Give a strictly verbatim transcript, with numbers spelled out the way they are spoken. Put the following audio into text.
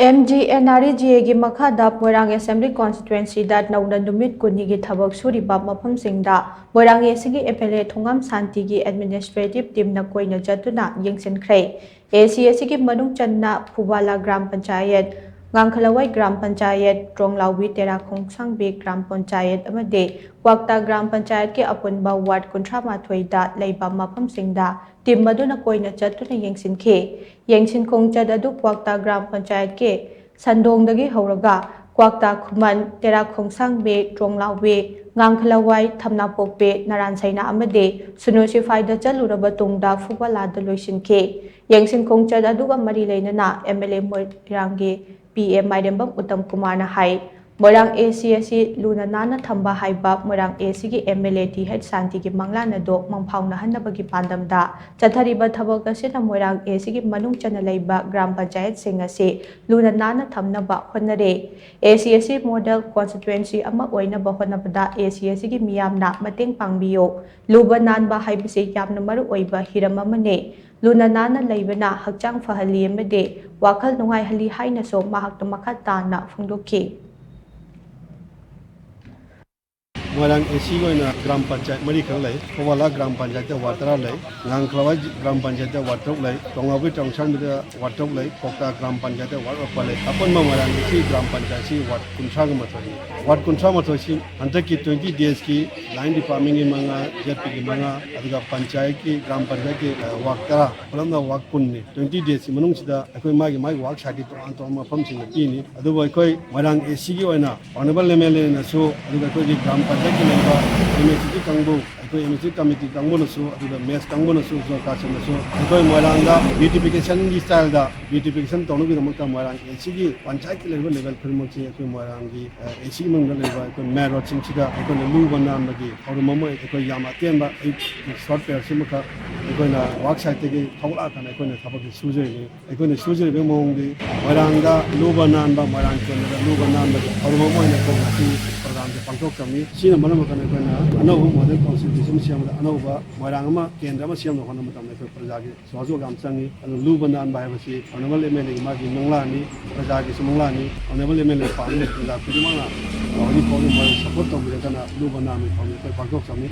M G N R E G ꯑꯦꯒꯤ ꯃꯈꯥꯗ ꯃꯣꯏꯔꯥꯡ assembly ꯀꯣꯟꯁꯇꯤꯇ꯭ꯋꯦꯟꯁꯤꯗ ꯅꯧꯅ ꯅꯨꯃꯤꯠ ꯀꯨꯟꯅꯤꯒꯤ ꯊꯕꯛ ꯁꯨꯔꯤꯕ ꯃꯐꯝꯁꯤꯡꯗ ꯃꯣꯏꯔꯥꯡ ꯑꯦ ꯁꯤꯒꯤ ꯑꯦꯝ ꯑꯦꯜ ꯑꯦ ꯊꯣꯉꯥꯝ ꯁꯥꯟꯇꯤꯒꯤ ꯑꯦꯗꯃꯤꯅꯤꯁꯇ꯭ꯔꯦꯇꯤꯚ ꯇꯤꯝꯅ ꯀꯣꯏꯅ ꯆꯠꯇꯨꯅ ꯌꯦꯡꯁꯤꯟꯈ꯭ꯔꯦ꯫ ꯑꯦ ꯁꯤ ꯑꯦ ꯁꯤꯒꯤ ꯃꯅꯨꯡ ꯆꯟꯅ ꯐꯨꯕꯥꯂꯥ ꯒ꯭ꯔꯥꯝ ꯄꯟꯆꯥꯌꯠ, ꯉꯥꯡꯈꯂꯋꯥꯏ ꯒ꯭ꯔꯥꯝ ꯄꯟꯆꯥꯌꯠ, ꯇ꯭ꯔꯣꯡꯂꯥꯎꯕꯤ ꯇꯦꯔꯥ ꯈꯣꯡꯁꯥꯡꯕꯤ ꯒ꯭ꯔꯥꯝ ꯄꯟꯆꯥꯌꯠ ꯑꯃꯗꯤ ꯀ꯭ꯋꯥꯛꯇꯥ ꯒ꯭ꯔꯥꯝ ꯄꯟꯆꯥꯌꯠꯀꯤ ꯑꯄꯨꯟꯕ ꯋꯥꯔꯗ ꯀꯨꯟꯊ꯭ꯔꯥ ꯃꯥꯊꯣꯏꯗ ꯂꯩꯕ ꯃꯐꯝꯁꯤꯡꯗ ꯇꯤꯝ ꯑꯗꯨꯅ ꯀꯣꯏꯅ ꯆꯠꯇꯨꯅ ꯌꯦꯡꯁꯤꯟꯈꯤ꯫ ꯌꯦꯡꯁꯤꯟ ꯈꯣꯡꯆꯠ ꯑꯗꯨ ꯀ꯭ꯋꯥꯛꯇꯥ ꯒ꯭ꯔꯥꯝ ꯄꯟꯆꯥꯌꯠꯀꯤ ꯁꯟꯗꯣꯡꯗꯒꯤ ꯍꯧꯔꯒ ꯀ꯭ꯋꯥꯛꯇꯥ ꯈꯨꯃꯟ, ꯇꯦꯔꯥ ꯈꯣꯡꯁꯥꯡꯕꯤ, ꯇ꯭ꯔꯣꯡꯂꯥꯎꯕꯤ, ꯉꯥꯡꯈꯂꯋꯥꯏ, ꯊꯝꯅꯥꯄꯣꯛꯄꯤ, ꯅꯔꯥꯟ ꯁꯩꯅꯥ ꯑꯃꯗꯤ ꯁꯨꯅꯨ ꯁꯤꯐꯥꯏꯗ ꯆꯠꯂꯨꯔꯕ ꯇꯨꯡꯗ ꯐꯨꯕꯂꯥꯗ ꯂꯣꯏꯁꯤꯟꯈꯤ꯫ ꯌꯦꯡꯁꯤꯟ ꯈꯣꯡꯆꯠ ꯑꯗꯨꯒ ꯃꯔꯤ ꯂꯩꯅꯅ ꯑꯦꯝ ꯑꯦꯜ ꯑꯦ ꯃꯣꯏꯔꯥꯡꯒꯤ ꯄꯤ ꯑꯦ ꯃꯥꯏꯔꯦꯝꯕꯝ ꯎꯇꯝ ꯀꯨꯃꯥꯔꯅ ꯍꯥꯏ, ꯃꯣꯏꯔꯥꯡ ꯑꯦ ꯁꯤ ꯑꯁꯤ ꯂꯨꯅ ꯅꯥꯟꯅ ꯊꯝꯕ ꯍꯥꯏꯕ ꯃꯣꯏꯔꯥꯡ ꯑꯦ ꯁꯤꯒꯤ M L A T H ꯁꯥꯟꯇꯤꯒꯤ ꯃꯪꯂꯥꯟ ꯑꯗꯨ ꯃꯪꯐꯥꯎꯅꯍꯟꯅꯕꯒꯤ ꯄꯥꯟꯗꯝꯗ ꯆꯠꯊꯔꯤꯕ ꯊꯕꯛ ꯑꯁꯤꯅ ꯃꯣꯏꯔꯥꯡ ꯑꯦ ꯁꯤꯒꯤ ꯃꯅꯨꯡ ꯆꯟꯅ ꯂꯩꯕ ꯒ꯭ꯔꯥꯝ ꯄꯟꯆꯥꯌꯠꯁꯤꯡ ꯑꯁꯤ ꯂꯨꯅ ꯅꯥꯟꯅ ꯊꯝꯅꯕ ꯍꯣꯠꯅꯔꯦ꯫ ꯑꯦ ꯁꯤ ꯑꯁꯤ ꯃꯣꯗꯦꯜ ꯀꯣꯟꯁꯇꯤꯇ꯭ꯋꯦꯟꯁꯤ ꯑꯃ ꯑꯣꯏꯅꯕ ꯍꯣꯠꯅꯕꯗ ꯑꯦ ꯁꯤ ꯑꯁꯤꯒꯤ ꯃꯤꯌꯥꯝꯅ ꯃꯇꯦꯡ ꯄꯥꯡꯕꯤꯌꯨ꯫ ꯂꯨꯕ ꯅꯥꯟꯕ ꯍꯥꯏꯕꯁꯤ ꯌꯥꯝꯅ ꯃꯔꯨ ꯑꯣꯏꯕ ꯍꯤꯔꯝ ꯑꯃꯅꯤ꯫ ꯂꯨꯅ ꯅꯥꯟꯅ ꯂꯩꯕꯅ ꯍꯛꯆꯥꯡ ꯐꯍꯜꯂꯤ ꯑꯃꯗꯤ ꯋꯥꯈꯜ ꯅꯨꯡꯉꯥꯏꯍꯜꯂꯤ ꯍꯥꯏꯅꯁꯨ ꯃꯍꯥꯛꯅ ꯃꯈꯥ ꯇꯥꯅ ꯐꯣꯡꯗꯣꯛꯈꯤ꯫ ꯃꯣꯏꯔꯥꯡ ꯑꯦ ꯁꯤꯒꯤ ꯑꯣꯏꯅ ꯒ꯭ꯔꯥꯝ ꯄꯟꯆꯥꯌꯠ ꯃꯔꯤꯈꯛ ꯂꯩ꯫ ꯐꯧꯕꯥꯂꯥ ꯒ꯭ꯔꯥꯝ ꯄꯟꯆꯥꯌꯠꯇ ꯋꯥꯔꯗ ꯇꯔꯥ ꯂꯩ, ꯉꯥꯡꯈꯂꯋꯥꯏ ꯒ꯭ꯔꯥꯝ ꯄꯟꯆꯥꯌꯠꯇ ꯋꯥꯔꯗ ꯇꯔꯨꯛ ꯂꯩ, ꯇꯣꯡꯉꯥꯎꯕꯤ ꯇ꯭ꯔꯣꯡꯁꯥꯡꯕꯤꯗ ꯋꯥꯔꯗ ꯇꯔꯨꯛ ꯂꯩ, ꯀꯣꯛꯇꯥ ꯒ꯭ꯔꯥꯝ ꯄꯟꯆꯥꯌꯠꯇ ꯋꯥꯔꯗ ꯃꯥꯄꯟ ꯂꯩ꯫ ꯑꯄꯨꯟꯕ ꯃꯣꯏꯔꯥꯡ ꯑꯦ ꯁꯤ ꯒ꯭ꯔꯥꯝ ꯄꯟꯆꯥꯌꯠꯁꯤ ꯋꯥꯔꯗ ꯀꯨꯟꯊ꯭ꯔꯥꯒ ꯃꯥꯊꯣꯏꯅꯤ꯫ ꯋꯥꯔꯗ ꯀꯨꯟꯊ꯭ꯔꯥ ꯃꯥꯊꯣꯏꯁꯤ ꯍꯟꯗꯛꯀꯤ ꯇ꯭ꯋꯦꯟꯇꯤ ꯗꯦꯖꯀꯤ ꯂꯥꯏꯟ ꯗꯤꯄꯥꯔꯠꯃꯦꯟꯒꯤ ꯃꯉꯥ, ꯖꯦꯠ ꯄꯤꯒꯤ ꯃꯉꯥ, ꯑꯗꯨꯒ ꯄꯟꯆꯥꯌꯠꯀꯤ ꯒ꯭ꯔꯥꯝ ꯄꯟꯆꯥꯌꯠꯀꯤ, ꯑ, ꯋꯥꯔꯗ ꯇꯔꯥ, ꯄꯨꯂꯞꯅ ꯋꯥꯔꯗ ꯀꯨꯟꯅꯤ꯫ ꯇ꯭ꯋꯦꯟꯇꯤ ꯗꯦꯖꯀꯤ ꯃꯅꯨꯡꯁꯤꯗ ꯑꯩꯈꯣꯏ ꯃꯥꯒꯤ ꯃꯥꯒꯤ ꯋꯥꯔꯗ ꯁꯥꯏꯠꯀꯤ ꯇꯣꯉꯥꯟ ꯇꯣꯉꯥꯟꯕ ꯃꯐꯝꯁꯤꯡꯗ ꯄꯤꯅꯤ꯫ ꯑꯗꯨꯕꯨ ꯑꯩꯈꯣꯏ ꯃꯣꯏꯔꯥꯡ ꯑꯦ ꯁꯤꯒꯤ ꯑꯣꯏꯅ ꯑꯣꯅꯔꯦꯕꯜ ꯑꯦꯝ ꯑꯦꯜ ꯑꯦꯅꯁꯨ, ꯑꯗꯨꯒ ꯑꯩꯈꯣꯏꯒꯤ ꯒ꯭ꯔꯥꯝ ꯄꯟꯆꯥꯌꯠꯀꯤ ꯂꯩꯕ ꯑꯦꯝ ꯑꯦꯁ ꯁꯤ ꯀꯥꯡꯕꯨ, ꯑꯩꯈꯣꯏ ꯑꯦꯝ ꯑꯦꯁ ꯁꯤ ꯀꯃꯤꯇꯤ ꯀꯥꯡꯕꯨꯅꯁꯨ, ꯑꯗꯨꯒ ꯃꯦꯁ ꯀꯥꯡꯕꯨꯅꯁꯨ, ꯖꯣꯟ ꯀꯥꯎꯟꯁꯤꯜꯅꯁꯨ ꯑꯩꯈꯣꯏ ꯃꯣꯏꯔꯥꯡꯗ ꯕ꯭ꯌꯨꯇꯤꯐꯤꯀꯦꯁꯟꯒꯤ ꯁ꯭ꯇꯥꯏꯜꯗ ꯕ꯭ꯌꯨꯇꯤꯐꯤꯀꯦꯁꯟ ꯇꯧꯅꯕꯒꯤꯗꯃꯛꯇ ꯃꯣꯏꯔꯥꯡ ꯑꯦ ꯁꯤꯒꯤ ꯄꯟꯆꯥꯌꯠꯀꯤ ꯂꯩꯔꯤꯕ ꯂꯦꯚꯦꯜ ꯈꯨꯗꯤꯡꯃꯛꯁꯤ ꯑꯩꯈꯣꯏ ꯃꯣꯏꯔꯥꯡꯒꯤ, ꯑ, ꯑꯦ ꯁꯤꯒꯤ ꯃꯅꯨꯡꯗ ꯂꯩꯕ ꯑꯩꯈꯣꯏ ꯃꯦꯟ ꯔꯣꯗꯁꯤꯡꯁꯤꯗ ꯑꯩꯈꯣꯏꯅ ꯂꯨꯕ ꯅꯥꯟꯕꯒꯤ ꯊꯧꯔꯝ ꯑꯃ ꯑꯩꯈꯣꯏ ꯌꯥꯝ ꯑꯇꯦꯟꯕ ꯑꯌꯨꯛ ꯁꯣꯔꯠ ꯄ꯭ꯔꯦꯌꯔꯁꯤꯃꯈꯛ ꯑꯩꯈꯣꯏꯅ ꯋꯥꯔꯛ ꯁꯥꯏꯠꯇꯒꯤ ꯊꯣꯛꯂꯛꯑꯀꯥꯟꯗ ꯑꯩꯈꯣꯏꯅ ꯊꯕꯛꯁꯤ ꯁꯨꯖꯔꯤꯅꯤ꯫ ꯑꯩꯈꯣꯏꯅ ꯁꯨꯖꯔꯤꯕ ꯃꯑꯣꯡꯗꯤ ꯃꯣꯏꯔꯥꯡꯗ ꯂꯨꯕ ꯅꯥꯟꯕ, ꯃꯣꯏꯔꯥꯡ ꯀꯦꯟꯗ꯭ꯔꯗ ꯂꯨꯕ ꯅꯥꯟꯕꯒꯤ ꯊꯧꯔꯝ ꯑꯃ ꯑꯣꯏꯅ ꯑꯩꯈꯣꯏ ꯉꯁꯤ ꯄ꯭ꯔꯣꯒ꯭ꯔꯥꯝꯁꯦ ꯄꯥꯡꯊꯣꯛꯆꯕꯅꯤ꯫ ꯁꯤꯅ ꯃꯔꯝ ꯑꯣꯏꯔꯀꯥꯟꯗ ꯑꯩꯈꯣꯏꯅ ꯑꯅꯧꯕ ꯃꯣꯗꯦꯜ ꯀꯥꯎꯟꯁꯤꯜ ꯁꯦꯝꯕꯗ ꯑꯅꯧꯕ ꯃꯣꯏꯔꯥꯡ ꯑꯃ, ꯀꯦꯟꯗ꯭ꯔ ꯑꯃ ꯁꯦꯝꯅꯕ ꯍꯣꯠꯅꯕ ꯃꯇꯝꯗ ꯑꯩꯈꯣꯏ ꯄ꯭ꯔꯖꯥꯒꯤ ꯁꯍꯖꯣꯛ ꯌꯥꯝ ꯆꯪꯉꯤ꯫ ꯑꯗꯨꯅ ꯂꯨꯕ ꯅꯥꯟꯕ ꯍꯥꯏꯕꯁꯤ ꯑꯣꯅꯔꯦꯕꯜ ꯑꯦꯝ ꯑꯦꯜ ꯑꯦꯒꯤ ꯃꯥꯒꯤ ꯃꯪꯂꯥꯟꯅꯤ, ꯄ꯭ꯔꯖꯥꯒꯤꯁꯨ ꯃꯪꯂꯥꯟꯅꯤ꯫ ꯑꯣꯅꯔꯦꯕꯜ ꯑꯦꯝ ꯑꯦꯜ ꯑꯦ ꯄꯥꯝꯃꯤ, ꯄ꯭ꯔꯖꯥ ꯈꯨꯗꯤꯡꯃꯛꯅ ꯍꯧꯖꯤꯛ ꯐꯥꯎꯗꯤ ꯃꯣꯏ ꯁꯄꯣꯔꯠ ꯇꯧꯕꯤꯔꯒꯅ ꯂꯨꯕ ꯅꯥꯟꯕꯒꯤ ꯊꯧꯔꯝꯁꯤ ꯑꯩꯈꯣꯏ ꯄꯥꯡꯊꯣꯛꯆꯕꯅꯤ꯫